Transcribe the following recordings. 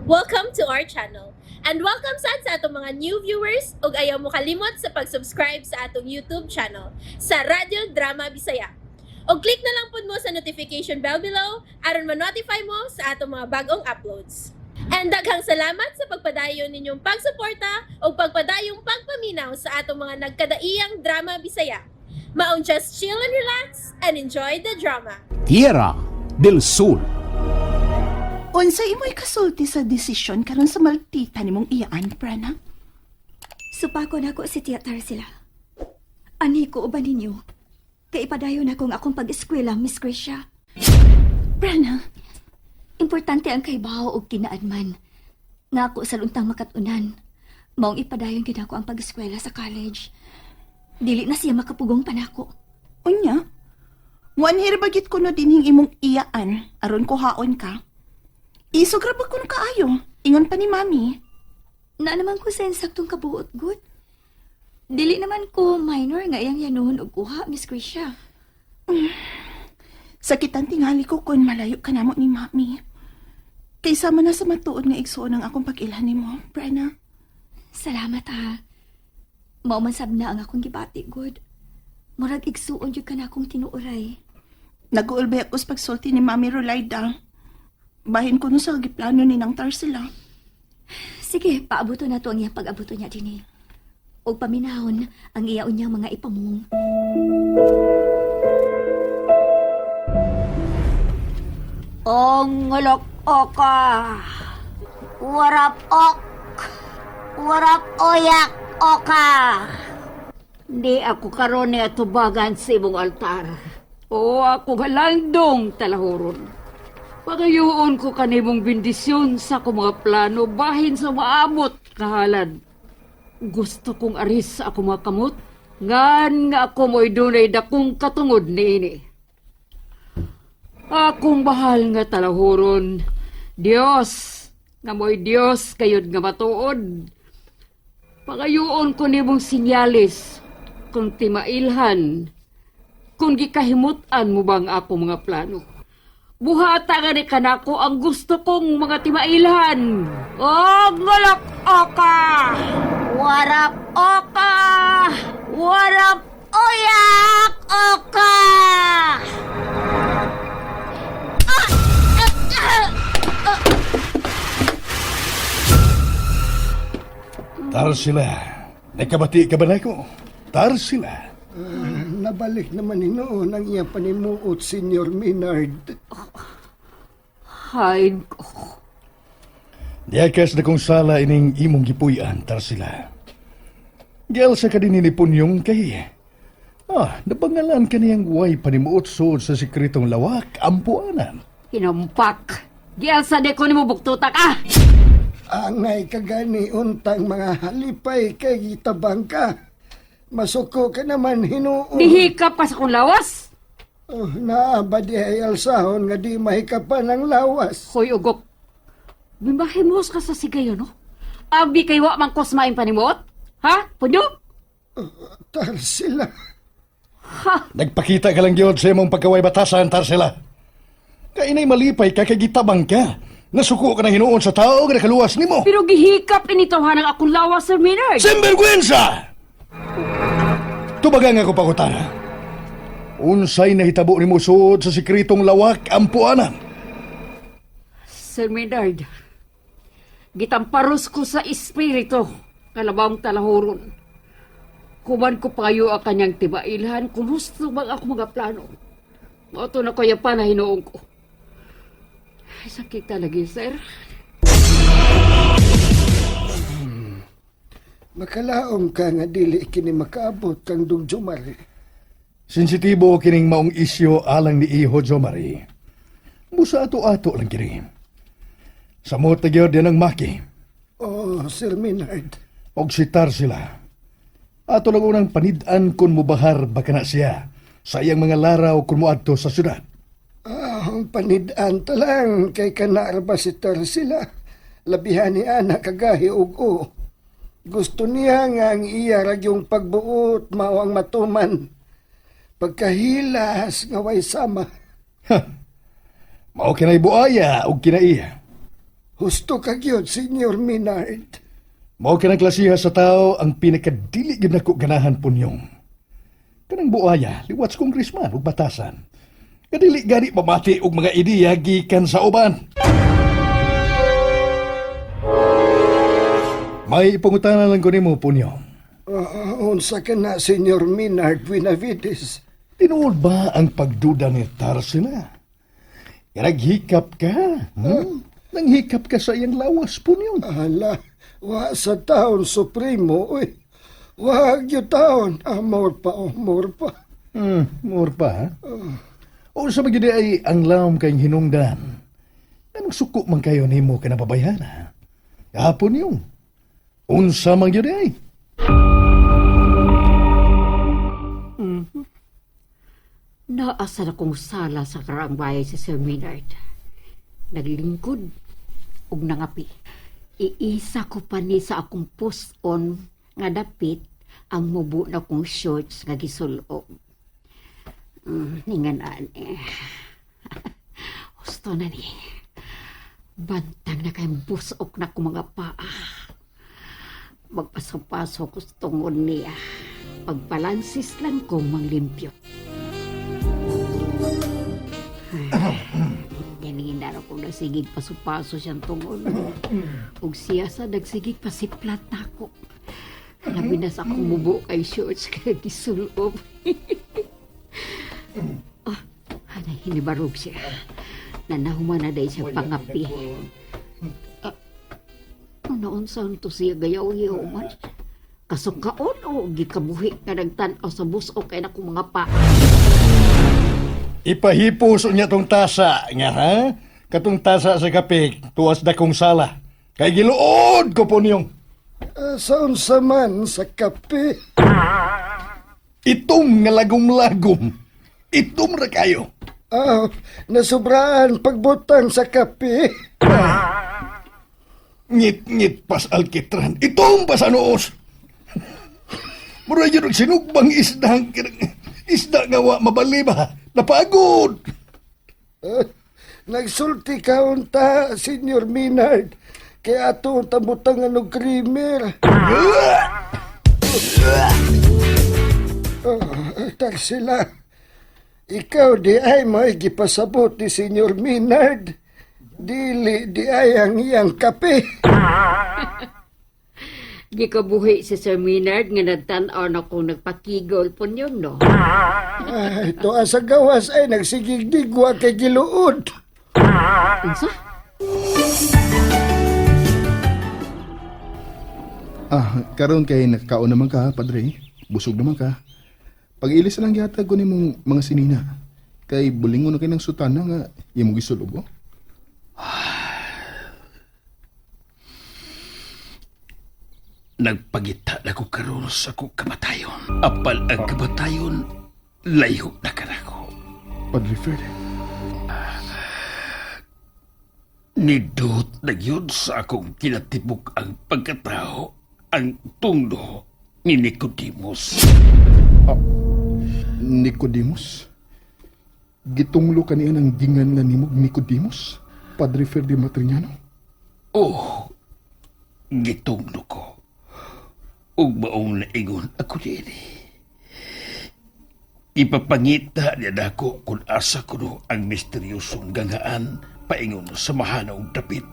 Welcome to our channel. And welcome sad sa atong mga new viewers ug ayaw mo kalimot sa pag-subscribe sa atong YouTube channel sa Radyo Drama Bisaya. Og click na lang pud mo sa notification bell below aron ma-notify mo sa atong mga bagong uploads. And daghang salamat sa pagpadayon ninyong pagsuporta ug pagpadayong pagpaminaw sa atong mga nagkadaiyang drama Bisaya. Maong just chill and relax and enjoy the drama. Tierra del Sol. Unsa imoy kasulti sa desisyon karon sa maltita nimong iyaan, Prana? Supako na ko si Tia Tarsila. Anhi ko uban ninyo. Kay ipadayon akong akong pag-eskwela, Miss Gracia. Prana, Importante ang kaybaw og kinaadman. Nga ako sa luntang makatunan. Maong ipadayon gid ako ang pag-eskwela sa college. Dili na siya makapugong panako. Unya? Muanhir bagit kuno dinhing imong iyaan aron kuhaon ka. Isog ra ba kuno kaayo? Ingon pa ni Mami. Na naman ko sa insaktong kabuot, good. Dili naman ko minor nga iyang yanuhon og kuha, Miss Gracia. Sakitan tingali ko kun malayo ka namo ni Mami. Kaysa man na sa matuod nga igsuon ang akong pag-ilhan nimo, Prana. Salamat ha. Mao man sab na ang akong gibati, good. Murag igsuon jud ka na akong tinuoray. Naguulbay ako sa pagsulti ni Mami Rolaida. Bahin ko no sa giplano ni nang Tarsila. Sige, paabuto na to ang iyang pag-abuto niya dinhi. Og paminahon ang iya unyang mga ipamong. Ongolok oka. Warap ok. Warap oyak oka. Di ako karon ni atubagan sa imong altar. O ako halandong talahuron. Pagayoon ko kanimong bendisyon sa akong mga plano bahin sa maamot kahalad. Gusto kong aris sa akong mga kamot, ngan nga ako mo'y dunay dakong katungod niini. Akong bahal nga talahuron, Dios, nga mo'y Dios kayod nga matuod. Pagayoon ko nimong sinyalis kung timailhan, kung gikahimutan mo bang ako mga plano. Buhata nga ni kanako ang gusto kong mga timailhan. Oh, ngulok oka! Warap oka. Warap oyak oka. Tarsila, nakabati ka ba na ko? Tarsila. Nabalik naman hinoon ang iyang panimuot, Senyor Minard. Hain ko. Diyakas na kong sala ining imong gipuy-an, Tarsila. Gialsa ka din ni Punyong kay. Ah, napangalan ka niyang way panimuot suod sa sikretong lawak, ampuanan. Hinampak. Gialsa di ko nimo buktutak ah! Angay kagani untang mga halipay kay gitabang ka. Masuko ka naman hinuon. Nihikap ka sa kong lawas. Oh, naa ba di ay alsahon nga di mahikapan ang lawas? Hoy, ugok. Bimahimos ka sa sigayon, no? Abi kay wa man kosmaing panimuot? Ha? Punyong? Tarsila. Nagpakita ka lang yun sa imong pagkaway batasan, Tarsila. Kainay malipay ka kay gitabang ka. Nasuko ka ng hinuon sa tao nga nakaluwas nimo. Pero gihikap initaw ang akong lawas, Sir Maynard. Sinbergüenza! Tubaga nga ko pangutana. Unsay nahitabo nimo suod sa sikretong lawak ampuanan. Sir Maynard, gitamparos ko sa espiritu kalabang talahuron. Kuman ko payo ang kanyang tibailhan, kumusto bang ako mga plano. Mao to na kaya pa na hinuong ko. Ay, sakit talaga, sir. Makalaom ka nga dili kini makaabot kang Dong Jomar. Sensitibo kining maong isyo alang ni Iho Jomari. Busa ato-ato lang kini. Samot na gyud yan ang maki. Oh, Sir Minard. Og si Tarsila. Ato lang unang panid-an kun mubahar baka na siya sa iyang mga laraw kun moadto sa syudad. Ah, ang panidaan ta lang kay kanar ba si Tarsila. Labihan ni ana kagahi og o. Gusto niya nga ang iya ragyong pagbuot mao ang matuman. Pagkahilas nga way sama. Mao kinay buaya og kinaiya. Husto ka gyud, Senyor Minard. Mao kanang klasiha sa tao ang pinakadili gyud nako ganahan, Punyong. Kanang buaya, liwat sa congressman ug batasan. Kadili gani mamati og mga ideya gikan sa uban. May ipangutana lang ko nimo, Punyong. Ah, unsa ka na, Senyor Minard Benavides? Tinuod ba ang pagduda ni Tarsila? Naghikap ka? Hmm? Nanghikap ka sa iyang lawas, Punyong. Ala, wa sa taon supremo, uy. Wa gyud taon. Ah, more pa, oh, more pa. More pa, ha? O sa magyudi ay ang lawom kayong hinungdan. Anong suko man kayo nimo ka nababayhana? Gapon yung. Unsa man gyud ay. Naasa na kong sala sa karaang bayay si Sir Maynard. Naglingkod ug nangapi. Iisa ko pa ni sa akong post-on nga dapit ang mubo na kong shorts nga gisulob. Ningan ani. Husto na ni. Bantang na kayong busok na kong mga paa. Magpaso-paso ko sa tungod niya. Pagbalansis lang kong manglimpyo. Ganina ko nagsigig paso-paso siyang tungod. Ug siya sa nagsigig pasiplat na ako. Labi na sa akong mubo kay shorts kay gisulob. Ah, hanay, hinibarog siya. Nanahuman na dahil siya pangapi. Ah, naunsan to siya gayaw-yaw man. Kasukaon o gikabuhi nga nagtan-aw sa busok kay na mga pa. Ipahipuso niya tong tasa nga ha? Katong tasa sa kape, tuwas na kong sala. Kay giluod ko po niyong. Ah, sa unsa man sa kape. Itom nga lagom-lagom. Itom ra kayo. Ah, nasubraan pagbutang sa kape. Ngit-ngit pas alkitran. Itom pa sa noos. Mura yun ang sinugbang isda. Isda nga wa mabali ba? Napagod. Ah, nagsulti ka unta, Senyor Minard. Kaya ato ang tabutangan og creamer. Ah, Tarsila, ikaw di ay may gipasabot ni Senyor Minard. Dili di ay ang iyang kape. Gikabuhi si Sir Maynard nga nagtan-aw na kung nagpakigol po yun, no? Ay, ito sa gawas ay nagsigigdigwa kay giluod. Unsa? Ah, karon kay nakakaon naman ka, padre. Busog naman ka. Pag-ilis lang yata ko nimong mga sinina. Kay bulingon na kay ng sutana nga imong gisulob oh. Nagpagita na ko karon sa akong kamatayon. Apal ang kamatayon, layo na kanako. Padre Fred. Nidot na yun sa akong kinatibuk ang pagkatao, ang tungdo ni Nicodemus. Nicodemus? Gitunglo kaniya ng gingan nga nimog Nicodemus? Padre Ferdi Matrignano? Oh, gitungdo ko. Ug maong naingon ako niini. Ipapangita niya nako kung asa kuno ang misteryosong gangaan paingon sa mahanong dapit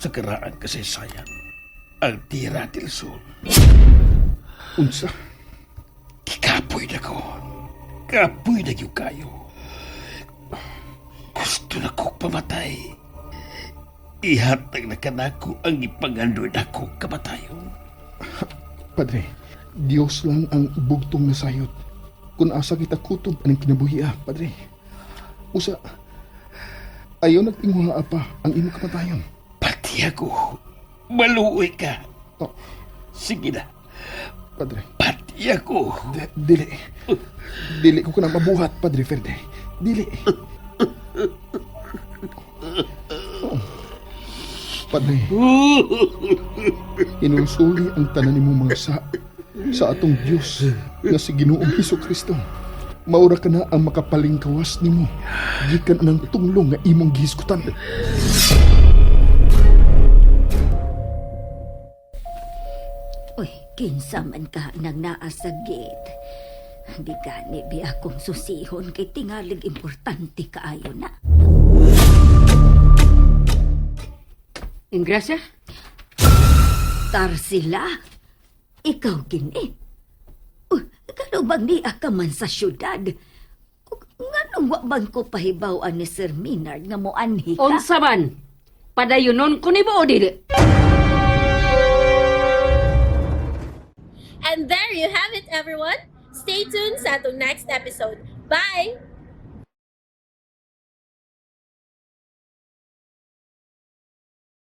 sa karaang kasaysayan. Ang Tira del Sol. Unsa? Kikapoy na ko. Kapoy na yung kayo. Gusto na ko pamatay. Ihatag na kanako ang ipangandoy na ko kamatayon. Padre, Dios lang ang bugtong nasayod. Kung asa kita kutob anang kinabuhi ah, padre. Usa, ayaw nagtinguha pa ang imong kamatayon. Pati ako. Maluoy ka. Oh. Sige na. Padre. Pati ako. Dili. Dili ko kanang mabuhat, Padre Ferde. Dili. Oh. Padre, inulsuli ang tanan nimo mga sa atong Dios nga si Ginoong Hesus Kristo. Maura ka na ang makapalingkawas nimo gikan anang tunglong nga imong gihisgutan. Kinsa man ka nang naa sa gate. Di gani bi akong susihon kay tingalig importante kaayo na. Ingrasya? Tarsila, ikaw gini. Uh, kano bang niya ka man sa syudad? Ug nganong wa bang ko pahibaw-an ni Sir Minard nga moanhi ka? Unsa man? Padayonon ko nimo o dili? And there you have it, everyone. Stay tuned sa atong next episode. Bye!